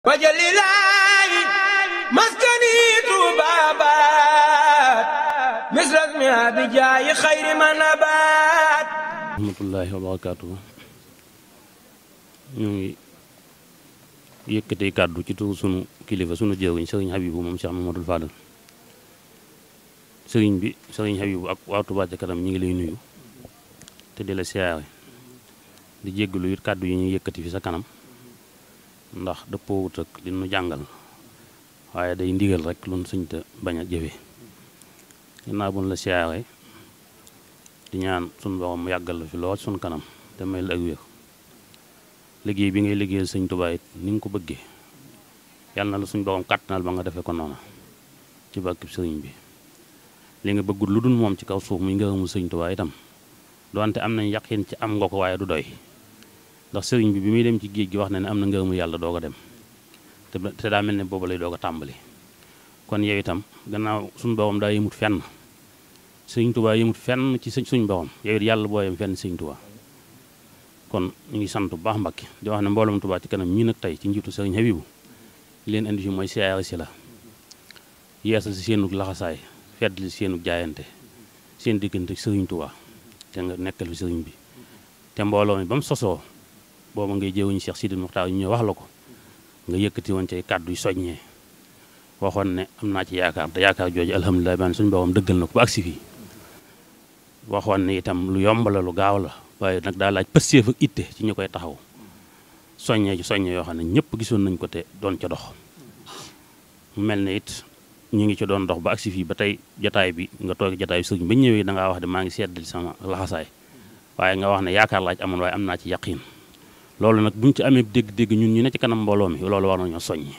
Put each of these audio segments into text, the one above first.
wajalilaahi maskani tuubaabaat misras mi abijaayi xayri manabaat. rahmatullahi wa barakaatuhu. ñu ngi yëkkatee kàddu ci turu sunu kilifa sunu jëwriñ sëriñ Habibu moom Cheikh Mamadou Fadal. sëriñ Habibu ak waa Touba Ca Kanam ñi ngi lay nuyu te di la siyaare di jéggalu it kàddu yi ñuy yëkkati fi sa kanam ndax dëppoo wut ak li nu jàngal waaye day ndigal rek lu nu suñ te bañ a jëfe ginnaaw bu nu la siyaare di ñaan sunu borom yàggal la fi lool sunu kanam te may la ak wér liggéey bi ngay liggéeyal sëñ Tuubaa it ni nga ko bëggee yàlla na la suñ borom kàttanal ba nga defee ko noona ci barkeb sëriñ bi li nga bëggul lu dul moom ci kaw suuf muy ngërëmul sëñ Tuubaa itam doonte am nañ yaqin ci am nga ko waaye du doy ndax sëriñ bi muy dem ci géej gi wax na ne am na ngërëmul yàlla doog a dem te daa mel ne boobu lay doog a tàmbali kon yow itam gannaaw suñ borom daa yëmut fenn sëñ Tuubaa yëmut fenn ci suñ borom yow it yàlla boo yem fenn sëñ Tuubaa kon ñu ngi sant bu baax Mbàkke di wax ne mbooloom Touba Ca Kanam ñii nag tey ci njiitu sëriñ Habibu leen indi fi mooy siyaare si la yeesal si seenug laxasaay feddli seenug jaayante seen diggante sëriñ Tuubaa te nga nekkal fi sëriñ bi te mbooloo mi ba mu sosoo booba ngay jëwuñu Cheikh Sidil Muxtaar ñu ñëw wax la ko nga yëkkati woon cay kàddu yu soññee waxoon ne am naa ci yaakaar te yaakaar jooju alhamdulilah ban suñu borom dëggal na ko ba agsi fii waxoon ne itam lu yomb la lu gaaw la waaye nag daa laaj pëstéef ak itte ci ñu koy taxaw soññee ci soññee yoo xam ne ñëpp gisoon nañ ko te doon ca dox mu mel ne it ñu ngi ci doon dox ba agsi fii ba tey jataay bi nga toog jataay bi sëriñ ba ñëwee da ngaa wax de maa ngi seddali sama laxasaay waaye nga wax ne yaakaar laaj amoon waaye am naa ci yaqiin loolu nag buñ ci amee dégg-dégg ñun ñu ne ci kanam mbooloo mi loolu war nañoo soññi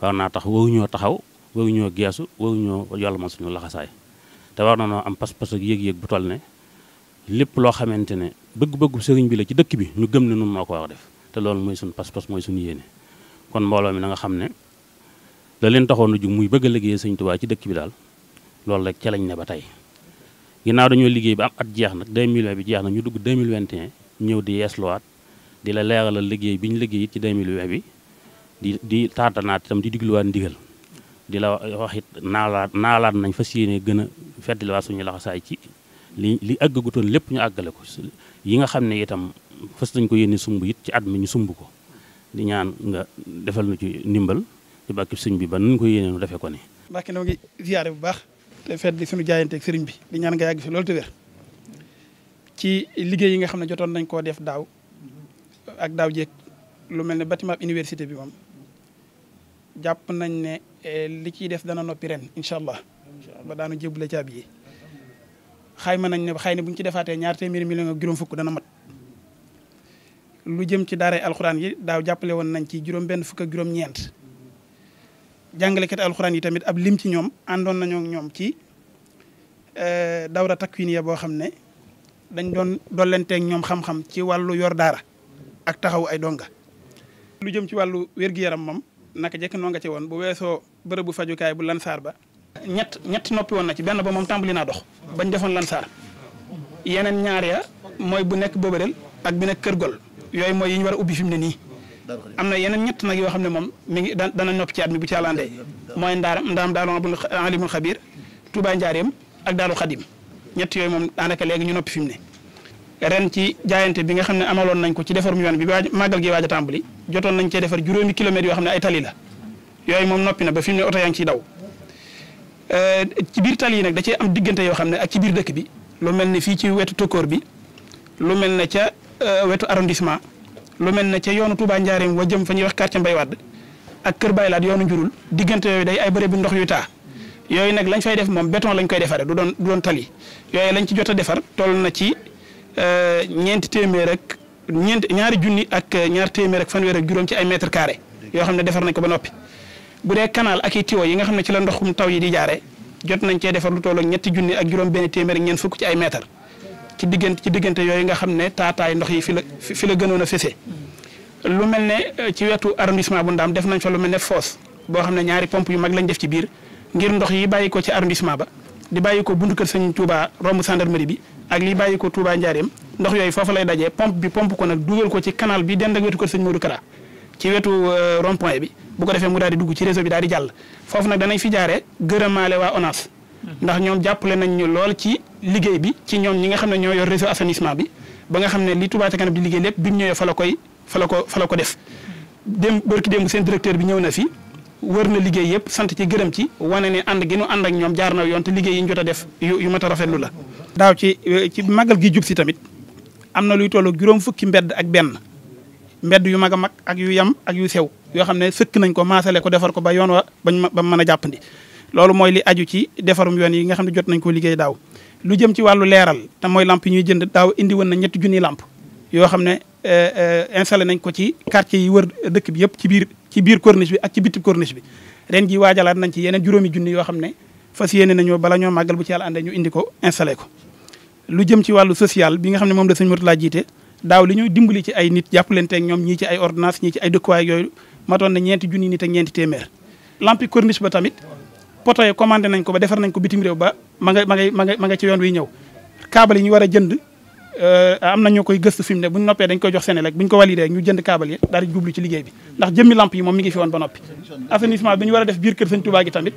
war naa tax waruñoo taxaw waruñoo geesu waruñoo yàlla ma suñu laxasaay te war nañoo am pas-pas ak yëg-yëg bu toll ne lépp loo xamante ne bëgg-bëggu sëriñ bi la ci dëkk bi ñu gëm ne nun noo ko war a def te loolu mooy suñu pas-pas mooy suñu yéene kon mbooloo mi na nga xam ne la leen taxoon a jug muy bëgg a liggéey sëñ Tuubaa ci dëkk bi daal loolu rek ca lañ ne ba tey ginnaaw dañoo liggéey ba am at jeex nag 2020 bi jeex na ñu dugg 2021 ñëw di yeesluwaat di la leeralal liggéey bi ñu liggéey it ci 2020 bi di taatanaat itam di digluwaat ndigal di la wax it naalaat nañ fas yéene gën a feddliwaat suñu laxasaay ci li àggagutoon lépp ñu àggale ko yi nga xam ne itam fas nañ ko yéene sumb it ci at mi ñu sumb ko di ñaan nga defal nu ci ndimbal ci bàkki sëñ bi ba nuñ ko yéene nu defee ko ni Mbàkke noo ngi ziyaare bu baax te fet li suñu jaayanteeg sëriñ bi di ñaan nga yàgg fi loolu te wér ci liggéey yi nga xam ne jotoon nañ koo def daaw ak daaw jéeg lu mel ne bâtiment université bi moom jàpp nañ ne li ciy def dana noppi ren incha allah ba daanu jébbale caabi yi xayma nañ ne xëy na bu ñu ci defaatee 200 millions ak juróom fukk dana mat lu jëm ci daaray alxuraan yi daaw jàppale woon nañ ci juróom-benn fukk ak juróom-ñeent jàngalekat alxuraan yi tamit ab lim ci ñoom àndoon nañoo ak ñoom ci dawra takwiniya boo xam ne dañ doon dollenteeg ñoom xam-xam ci wàllu yor daara ak taxaw ay donga lu jëm ci wàllu wér-gu-yaram moom naka jekk noo nga ci woon bu weesoo bërëbu fajukaay bu Lansar ba ñett noppi woon na ci benn ba moom tàmbali naa dox bañ defoon Lansar yeneen ñaar ya mooy bu nekk Boberel ak bi nekk Kër Gol yooyu mooy yi ñu war a ubbi fi mu ne nii am na yeneen ñett nag yoo xam ne moom mi ngi dana noppi ci at mi bu ci àllandee mooy ndaam daalu alimul xabir Touba Njaareem ak Daalu Xadim ñett yooyu moom daanaka léegi ñu noppi fi mu ne ren ci jaayante bi nga xam ne amaloon nañ ko ci defarum yoon bi màggal gi waaj a tàmbali jotoon nañ cee defar juróomi kilomètres yoo xam ne ay tali la yooyu moom noppi na ba fi mu ne oto yaa ngi ciy daw ci biir tali yi nag da cee am diggante yoo xam ne ak ci biir dëkk bi lu mel ne fii ci wetu tokkoor bi lu mel ne ca wetu arrondissement lu mel ne ca yoonu Touba Njaareem wa jëm fa ñuy wax quartier Mbay Wadd ak Kër Baylaat yoonu njurul diggante yooyu day ay bërëb bi ndox yu taa yooyu nag lañ fay def moom béton lañ koy defaree du doon tali yooyu lañ ci jot a defar toll na ci ñaari junni ak ñaar téeméer ak fanweer ak juróom ci ay mètre carré yoo xam ne defar nañ ko ba noppi bu dee canal ak i tuyau yi nga xam ne ci la ndoxum taw yi di jaare jot nañ cee defar lu toll ak ñetti junni ak juróom benn téeméer ak ñeent fukk ci ay mètre ci diggante yooyu nga xam ne taataay ndox yi fi la gënoon a fese lu mel ne ci wetu arrondissement bu Ndaam def nañ fa lu mel ne fosse boo xam ne ñaari pompe yu mag lañ def ci biir ngir ndox yi bàyyi ko ci arrondissement ba di bàyyi ko buntu kër Sëñ Touba romb gendarmerie bi ak li bàyyi ko Touba Njaareem ndox yooyu foofu lay dajee pompe ko nag dugal ko ci canal bi dend ak wetu kër Sëñ Modou Kara ci wetu rond point bi bu ko defee mu daal di dugg ci réseau bi daal di jàll foofu nag danañ fi jaaree gërëmaale waa ONAS ndax ñoom jàppale nañ ñu lool ci liggéey bi ci ñoom ñi nga xam ne ñoo yor réseau assainissement bi ba nga xam ne li Touba ca kanam di liggéey lépp bi mu ñëwee fa la ko def barki démb seen directeur bi ñëw na fi wër na liggéey yëpp sant ci gërëm ci wane ne ànd gi nu ànd ak ñoom jaar na yoon te liggéey yi ñu jot a def yu mat a rafetlu la. daaw ci màggal gi jub si tamit am na luy tollu juróom fukki mbedd ak benn mbedd yu mag a mag ak yu yam ak yu sew yoo xam ne sëkk nañ ko maasale ko defar ko ba yoon wa ba mën a jàppandi loolu mooy li aju ci defarum yoon yi nga xam ne jot nañ ko liggéey daaw. lu jëm ci wàllu leeral te mooy lamp yi ñuy jënd daaw indi woon na 3 junni lamp yoo xam ne installé nañ ko ci quartier yi wër dëkk bi yëpp ci biir corniche bi ak ci bitib corniche bi ren ji waajalaat nañ ci yeneen 5 junni yoo xam ne fas yéene nañoo bala ñoo màggal bu ci yàlla àndee ñu indi ko installé ko. lu jëm ci wàllu social bi nga xam ne moom la sëñ Mourtala jiite daaw li ñuy dimbali ci ay nit jàppalante ak ñoom ñii ci ay ordonnance ñii ci ay dëkkuwaay yooyu matoon na 4 junni nit ak 4 téeméer. lampi corniche ba tamit poto yi commandé nañ ko ba defar nañ ko bitim réew ba ma nga ci yoon wi ñëw câble yi ñu war a jënd am na ñu koy gëstu fi mu ne bu ñu noppee dañ koy jox Ceneral bu ñu ko validé ñu jënd câble yi daal di jublu ci liggéey bi ndax jëmmi lamp yi moom mi ngi fi woon ba noppi. assainissement bi ñu war a def biir kër sëñ Touba gi tamit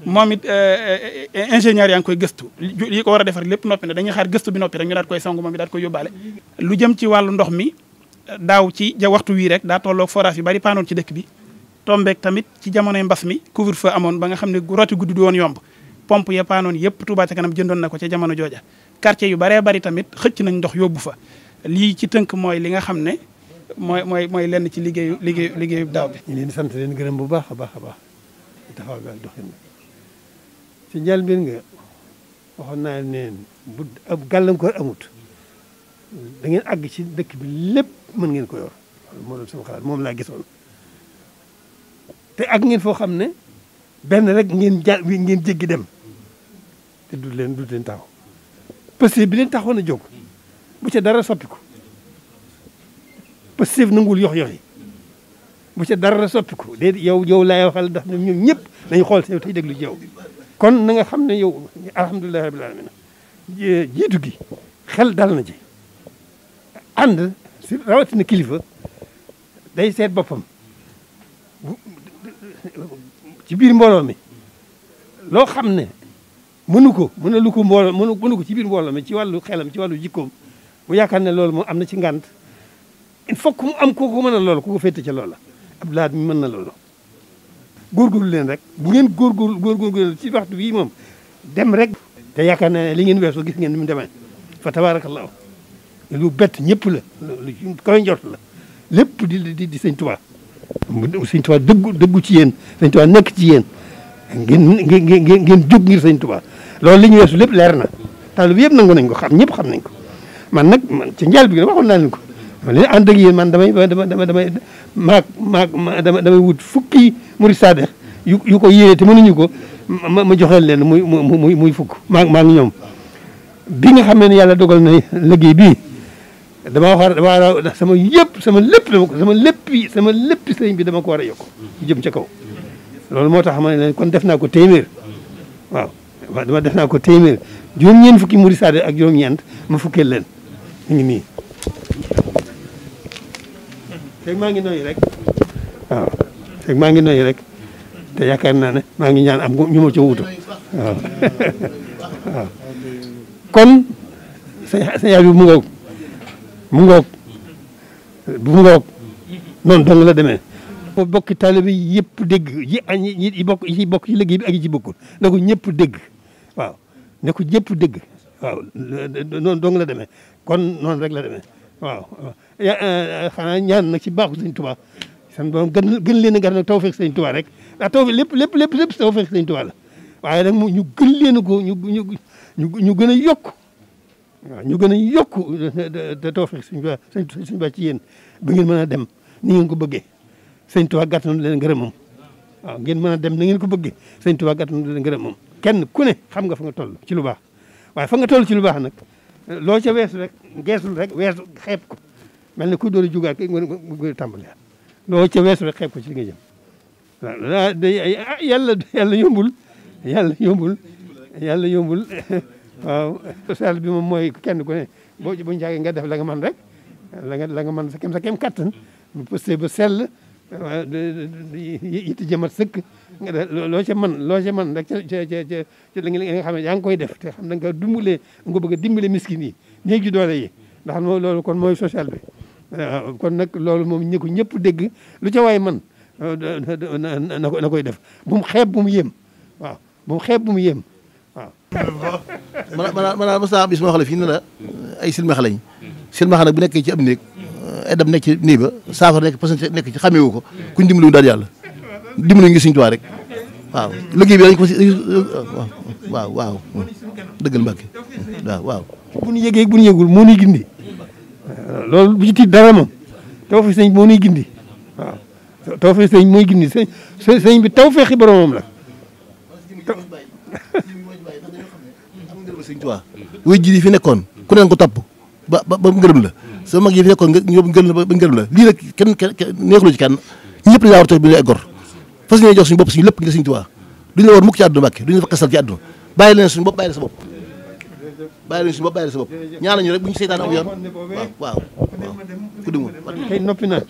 moom it ingénieur yaa ngi koy gëstu li ko war a defar lépp noppi na dañuy xaar gëstu bi noppi rek ñu daal koy song moom it daal koy yóbbaale. lu jëm ci wàllu ndox mi daaw ci waxtu wii rek daa tolloog forage yu bari paanoon ci dëkk bi tombeek tamit ci jamonoy mbas mi couvre-feu amoon ba nga xam ne rooti guddi du woon yomb pompe ya paanoon yëpp Touba ca kanam jëndoon na ko ca jamono jooja quartier yu baree bari tamit xëcc nañ ndox yóbbu fa lii ci tënk mooy li nga xam ne mooy lenn ci liggéeyu daaw bi. ñu leen di sant leen gërëm bu baax a baax a baax taxaw ga doxin ci njëlbéen nga waxoon naa ne bu ab gàllankoor amut da ngeen àgg ci dëkk bi lépp mën ngeen ko yor moo doon sama xalaat moom laa gisoon te ak ngeen foo xam ne benn rek ngeen jéggi dem te du leen taxaw parce que bi leen taxoon a jóg bu ca dara soppiku parce que nanguwul yox-yoxi bu ca dara soppiku déedéet yow laay waxal ndax ñoom ñëpp dañu xool si yow tey déglu ci yow kon na nga xam ne yow alhamdulilah rabbil alamin jiitu gi xel dal na ci ànd si rawatina kilifa day seet boppam ci biir mbooloo mi loo xam ne mënu ko ci biir mbooloo mi ci wàllu xelam ci wàllu jikkoom mu yaakaar ne loolu moom am na ci ngànt il faut que mu am kooku mën a loolu ku ko féete ca loola Abdoulaye mi mën na loolu góorgóorlu leen rek bu ngeen góorgóorlu ci waxtu bii moom dem rek te yaakaar naa ne li ngeen weesoo gis ngeen ni mu demee fa tabarakallahu lu bett ñëpp la lu kawe njort la lépp di sëñ Tuubaa sëñ Tuubaa dëggu ci yéen sëñ Tuubaa nekk ci yéen ngeen jóg ngir sëñ Tuubaa loolu li ñu weesu lépp leer na taal bi yëpp nangu nañ ko ñëpp xam nañ ko man nag ci njël bi waxoon naa leen ko li ànd ak yéen man damay wut fukki murid sadex yu ko yéene te mënuñu ko ma joxeel leen muy fukk maa ngi ñoom bi nga xam ne yàlla dogal na liggéey bii dama sama lépp sëriñ bi dama ko war a yokk jëm ca kaw loolu moo tax ma ne leen kon def naa ko téeméer waaw def naa ko téeméer juróom-ñeent fukki murid sadex ak juróom-ñeent ma fukkeel leen ñu ngi nii fekk maa ngi noyyi rek waaw fekk maa ngi noyyi rek te yaakaar naa ne maa ngi ñaan am ñu ma ca wutu waaw waaw kon sa yaay bi mu ngoog noonu dong la demee bokki taalibe yi yëpp dégg yi bokk ci liggéey bi ak yi ci bokkul na ko ñëpp dégg waaw ne ko ñëpp dégg waaw noonu dong la demee kon noonu rek la demee waaw xanaa ñaan nag ci baaxu sëñ Tuubaa san borom gën leen a gar nag tawfeex sëñ Tuubaa rek ndax tawfeex lépp tawfeex sëñ Tuubaa la waaye nag ñu gën leen ko ñu gën a yokk waaw ñu gën a yokk te tawfeex sëñ Tuubaa ci yéen ba ngeen mën a dem ni ngeen ko bëggee sëñ Tuubaa gàttanu leen ngërëmam waaw ngeen mën a dem na ngeen ko bëggee sëñ Tuubaa gàttanu leen ngërëmam kenn ku ne xam nga fa nga toll ci lu baax waaye fa nga toll ci lu baax nag loo ca weesu rek geesul rek weesu xeeb ko mel ne ku door a jugaat kay nga tàmbali loo ca weesu rek xeeb ko ci li nga jëm waaw yàlla yombul waaw social bi moom mooy kenn ku ne bu njàggee nga def la nga mën rek la nga mën sa kem kattan bu pëste ba sell yitte jëmat sëkk nga def loo ca mën rek ca li nga xam ne yaa ngi koy def te xam da nga ko dimbalee nga ko bëgg a dimbale miskin yi néeg ji doole yi ndax loolu kon mooy social bi kon nag loolu moom ñi ko ñëpp dégg lu ca waay man na koy def bu mu xeeb bu mu yéem waaw bu mu xeeb bu mu yéem waaw. maanaam mos naa bis ma wax la fii ne la ay silmaxa lañ silmaxa nag bu nekkee ci ab néeg edam nekk ci néeg ba saafara nekk parce que nekk ci xameewu ko kuñ dimbali wu daal yàlla dimbali ngi Sëñ Tuubaa rek waaw liggéey bi dañ ko waaw dëggal Mbàkke waaw. bu ñu yëgee bu ñu yëgul moo ñuy gindi loolu bu ci tiit dara moom tawfeex sëñ moo ñuy gindi waaw tawfeex sëñ mooy gindi sëñ bi tawfeexi boromam la. Sëñ Tuubaa way ji yi fi nekkoon ku neen ko topp ba ngërëm la sa mag yi fi nekkoon ngërëm la ba ngërëm la lii nag kenn neexulu ci kenn ñëpp dañu war a toog bi ñu ay gor fas ñuy jox suñu bopp suñu lépp ngir Sëñ Tuubaa duñu la war mukk ci àdduna Mbàkke duñu la fa xasal ci àdduna bàyyi leen suñu bopp bàyyi leen sa bopp bàyyi leen sa bopp ñaan lañu rek bu ñu seytaan am yoon waaw ku demul kay noppi naa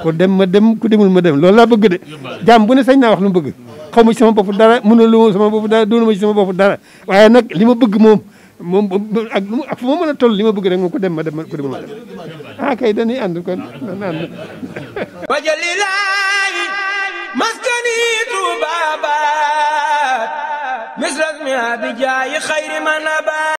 ko dem ma dem ku demul ma dem loolu laa bëgg de jàmm bu ne sañ naa wax lu mu bëgg xaw ma ci sama bopp dara mënulu ma sama bopp dara doonu ma ci sama bopp dara waaye nag li ma bëgg moom ak fu ma mën a toll li ma bëgg rek moom ku dem ma dem ku demul ma dem kay dañuy ànd kon dañuy ànd wajalilahi maskani tubabat misras mi abijaayi xayri man abat